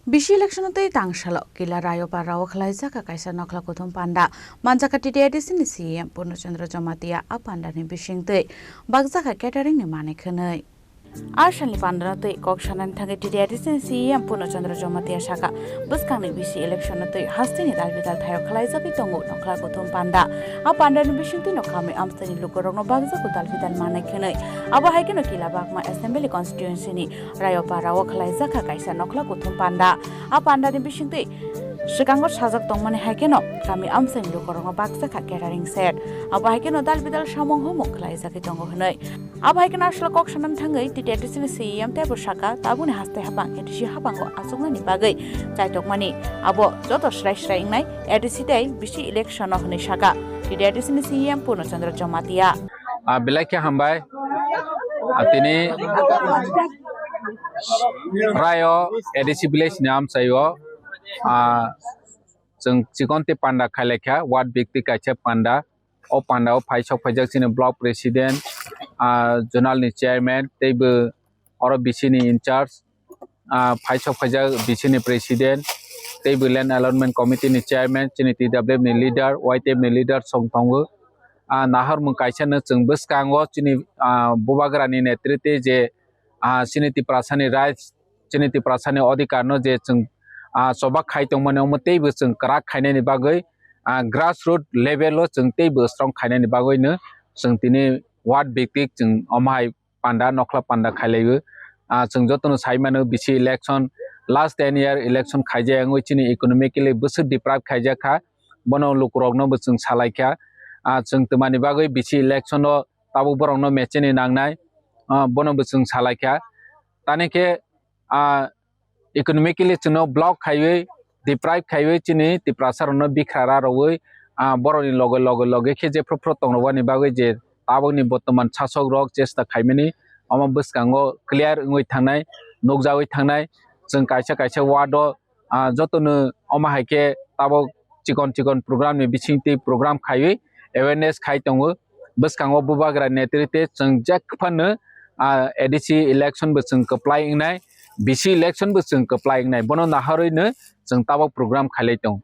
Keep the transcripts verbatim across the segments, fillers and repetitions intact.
Bisi election twi tangsalo Kila Rayopara o khwlaijak kaisa nokhla kuthum panda manjak T T A D C ni C E M Purno Chandra Jamatia. A panda ni bising twi bakjak catering ni manwi khwnwi. A salni panda no twi kok sanani thangwi T T A D C ni C E M Purno Chandra Jamatia saka, bwskang ni bisi election no twi hasteni dal bidal thaio khwlaijagwi tongo nokhla kuthum panda. A panda ni bising twi no kami amsani lukurok no bakjak dal bidal manwi khwnwi. Abo hai kheno Kila Bakma Assembly Constituency ni Rayopara o khwlaijak kaisa nokhla kuthum panda. A panda ni bising twi swkango sajak tongmani hai kheno kami amsani lukurok no bakjak catering set. Abo hai kheno dal bidal samung humung khwlaijagwi tongo hwnwi. Abo hai kheno aswk kok sanani thangwi T T A D C ni C E M teibo saka, tabukni haste hapang A D C hapango achuknani bagwi chaitokmani abo joto srai srai wngnai A D C tei bisi election no hwnwi saka T T A D C ni C E M Purno Chandra Jamatia. Ah, belai khe hambai. Ah, tini Rayo A D C village ni amchaio, ah, chwng chikon tei panda khailaikha, ward bikti kaisa panda. O panda o phai sok phaijak chini block president, ah, zonal ni chairman, teibo oro B C ni in charge, ah, phai sok phaijak B C ni president, teibo land allotment committee ni chairman, chini T W F ni leader, Y T F ni leader song tongo. Ah, nahar mung kaisa no chwng bwskango chini, ah, bubagra ni netrite je, ah, chini Tiprasa ni rights, chini Tiprasa ni odhikar no je chwng, ah, choba khai tongmani, omo teibo chwng kwrak khainani bagwi, ah, grassroot level o chwng teibo strong khainani bagwi no chwng tini ward bikti chwng omo hai panda, nokhla panda khailaiwi. Ah, chwng jotono sai mano, bisi election, last ten year election khaijak wngwi chini economically bwswk deprive khaijak kha, bono lukurokno bo chwng salaikha. Ah, chwng twmani bagwi bisi election o tabuk borokno mecheni nangnai, ah, bono bo chwng salaikha. Tani khe, ah, economically chwngno block khaiwi, deprive khaiwi chini Tiprasa rokno bikhra ra rwwi, ah, borokni loge loge loge khe jephru phru tongrwani bagwi je tabukni botoman sasok rok chesta khaimani, omo bwskango clear wngwi thangnai, nukjagwi thangnai. Chwng kaisa kaisa ward o, ah, jotono omo hai khe tabuk chikon chikon program ni bisingtwi program khaiwi awareness khai tongo. Bwskango bubagra netrite chwng jekphano, ah, A D C election bo chwng kwplai wngnai, B C election bo chwng kwplai wngnai, bono naharwi no chwng tabuk program khailai tongo.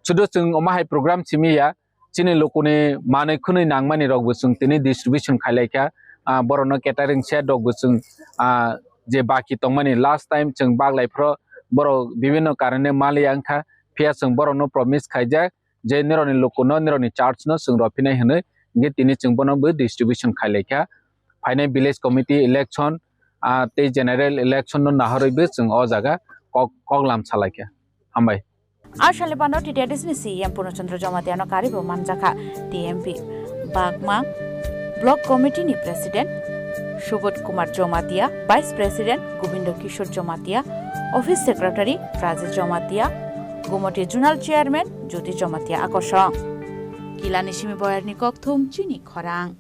Sudu chwng omo hai program simi ya, chini lukuni manwi khwnwi nangmani rok bo chwng tini distribution khailai kha, ah, borokno catering set rok bo chwng, ah, je baki tongmani last time chwng baglai phro borok bibinno karone maliya wngkha, phiya chwng borokno promise khaijak, je nirokni lukuno, nirokni church no chwng rw phinai hwnwi, hwnkhe tini chwng bono bo distribution khai lai kha. Phainai village committee election, ah, tei general election no naharwi bo chwng o jaga kok, koklam sa lai kha. Hambai. A salni panda o T T A D C ni C E M Purno Chandra Jamatia no karibo manjakha T M P Bakma Block Committee ni President Subodh Kumar Jamatia, Vice President Gobindo Kishore Jamatia, Office Secretary Rajesh Jamatia, Gumoti Zonal Chairman Jyoti Jamatia akosong. Kilani simi boyarni kokthum chini khorang.